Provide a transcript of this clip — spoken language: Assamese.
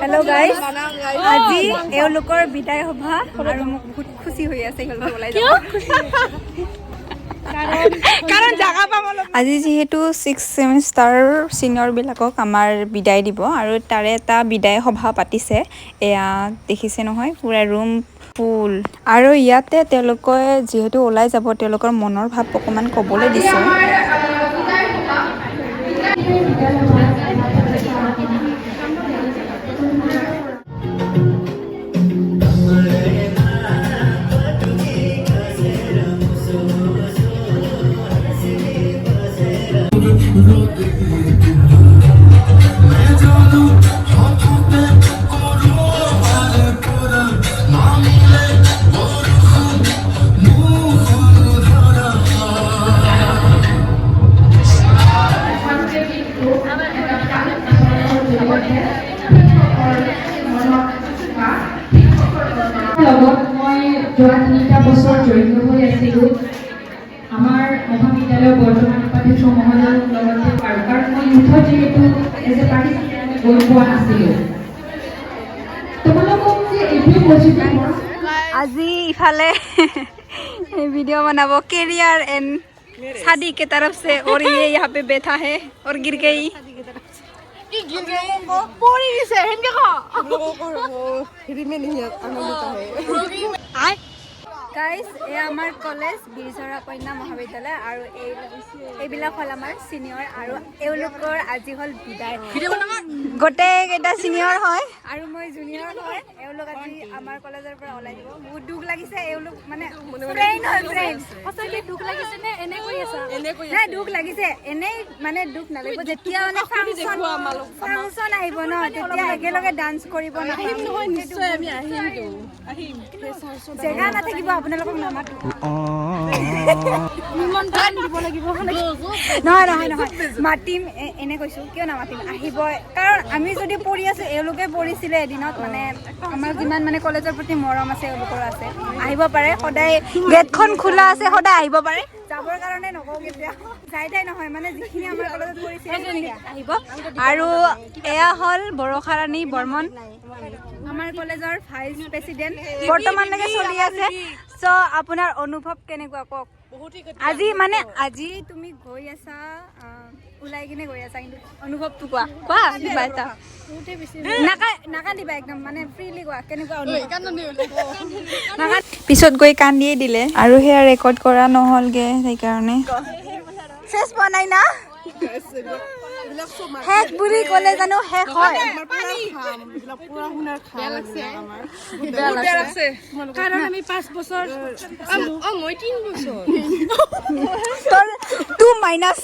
হেল্ল' গাইজ, আজি এওঁলোকৰ বিদায় সভা আৰু মোক বহুত খুচি হৈ আছে। সিহঁত ওলাই যাব কাৰণ জাগা পাম অলপ। আজি যিহেতু ছিক্স ছেমিষ্টাৰ ছিনিয়ৰবিলাকক আমাৰ বিদায় দিব আৰু তাৰে এটা বিদায় সভা পাতিছে। এয়া দেখিছে নহয়, পূৰা ৰুম ফুল। আৰু ইয়াতে তেওঁলোকে যিহেতু ওলাই যাব, তেওঁলোকৰ মনৰ ভাৱ অকণমান ক'বলৈ দিছে। লগত মই যোৱা 3টা বছৰ জড়িত হৈ আছিলোঁ। আমাৰ মহাবিদ্যালয়ৰ বৰ্তমান উপাধ্যক্ষ মহোদয়ৰ লগতে পাৰোঁ, কাৰণ মই ইউথত যিহেতু এজ এ পাৰ্টিচিপেণ্ট গৈ পোৱা নাছিলোঁ। তোমালোকক যে এইটোৱে কৈছোঁ যে আজি ইফালে वीडियो बनाबो कैरियर एंड शादी के तरफ से और ये यहाँ पे बैठा है और गिर गई। পৰি দিছে সেনকে ক। গাইজ, এয়া আমাৰ কলেজ, বীৰঝৰা কন্যা মহাবিদ্যালয়। আৰু এইবিলাক হ'ল আমাৰ ছিনিয়ৰ আৰু এওঁলোকৰ আজি হ'ল বিদায়। গোটেইকেইটা ছিনিয়ৰ হয় আৰু মই জুনিয়ৰ হয়। এওঁলোক আজি আমাৰ কলেজৰ পৰা ওলাই যাব, বহুত দুখ লাগিছে। এওঁলোক মানে ফ্ৰেণ্ড হয়, ফ্ৰেণ্ড। সঁচাকে দুখ লাগিছে নে এনে কৈ আছা? নাই, দুখ লাগিছে। এনেই মানে দুখ নালাগিব, যেতিয়া মানে ফাংচন ফাংচন আহিব ন, তেতিয়া একেলগে ডান্স কৰিব। আহিম নহয়, নিশ্চয় আমি আহিমতো, আহিম। জেগা নাথাকিব, আপোনালোকক নামাতো। নিমন্ত্ৰণ দিব লাগিব। নহয় নহয় নহয়, মাতিম। এনে কৈছো, কিয় নামাতিম? আহিব, কাৰণ আমি যদি পঢ়ি আছো, এওঁলোকে পঢ়িছিলে এদিনত। মানে আমাৰ যিমান মানে কলেজৰ প্ৰতি মৰম আছে, এওঁলোকৰো আছে। আহিব পাৰে, সদায় গেটখন খোলা আছে, সদায় আহিব পাৰে। যাবৰ কাৰণে নকওঁ কেতিয়া যাই তাই নহয়, মানে যিখিনি আমাৰ কলেজত পঢ়িছিলে সেইখিনি আহিব। আৰু এয়া হ'ল বৰষা ৰাণী বৰ্মন, আমাৰ কলেজৰ ভাইচ প্ৰেচিডেণ্ট বৰ্তমানলৈকে চলি আছে। চ' আপোনাৰ অনুভৱ কেনেকুৱা কওক? আজি মানে আজি তুমি গৈ আছা, ওলাই কিনে গৈ আছা, কিন্তু অনুভৱটো কোৱা, কোৱা কিবা এটা। নাকান্দিবা, একদম মানে ফ্ৰীলি কোৱা, কেনেকুৱা অনুভৱ? পিছত গৈ কান্দিয়ে দিলে আৰু সেয়া ৰেকৰ্ড কৰা নহ'লগৈ সেইকাৰণে। শেষ পোৱা নাই না? শেষ বুলি ক'লে জানো শেষ হয়? কাৰণ আমি 5 বছৰ, অ মই 3 বছৰ। তোৰ টু মাইনাছ।